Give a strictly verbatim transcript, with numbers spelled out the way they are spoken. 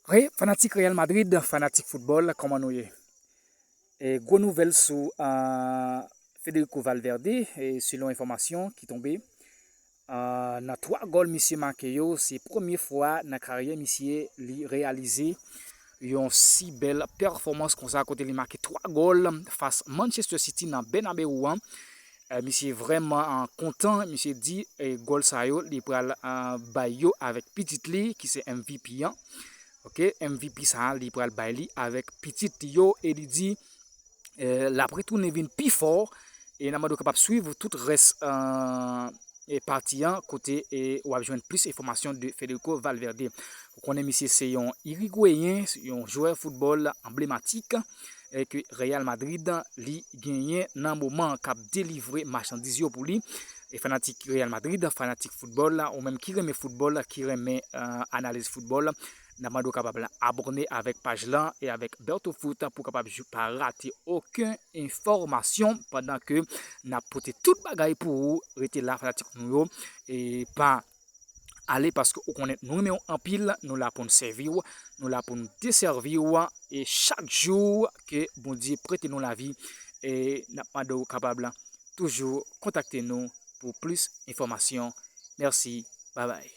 Wi, fanatik Real Madrid, fanatik foutbòl, kòman nou ye? E, gwo nouvèl sou, ah, Federico Valverde, e, selon enfòmasyon ki tonbe, ah, nan twa gòl misye make yo, se premye fwa nan karyè misye li reyalize yon si bèl pèfòmans konsa kote li make twa gòl fas Manchester City nan Bernabeu an. Eh, misye vrèman, ah, kontan, misye di, eh, gòl sa yo, li pral, ah, bay yo avèk pitit li, ki se M V P an. Ok, M V P sa a, li pral bay li avèk pitit li yo, e li di, eh, l ap retounen vin pi fò, e n a mande w kapab swiv tout rès, ah, e pati an, kote, e w ap jwenn plis enfòmasyon de Federico Valverde. Ou konnen misye se yon Irigweyen, yon jwè foutbòl anblematik, e ke Real Madrid li genyen nan moman k ap delivre machandiz yo pou li. E fanatik Real Madrid, fanatik foutbòl, ou menm ki renmen foutbòl, ki renmen, eh, analiz foutbòl, n ap mande w kapab abòne avèk paj lan e avèk Berto Foot pou kapab jou-, pa rate okenn enfòmasyon pandan ke n ap pote tout bagay pou ou. Rete la, fanatik nou yo, e pa ale paske ou konnen nou renmen w anpil, nou la pou n sèvi w, nou la pou n desèvi w, e chak jou ke Bondye prete nou lavi, e n ap mande w kapab toujou kontakte nou pou plis enfòmasyon. Mèsi, babay.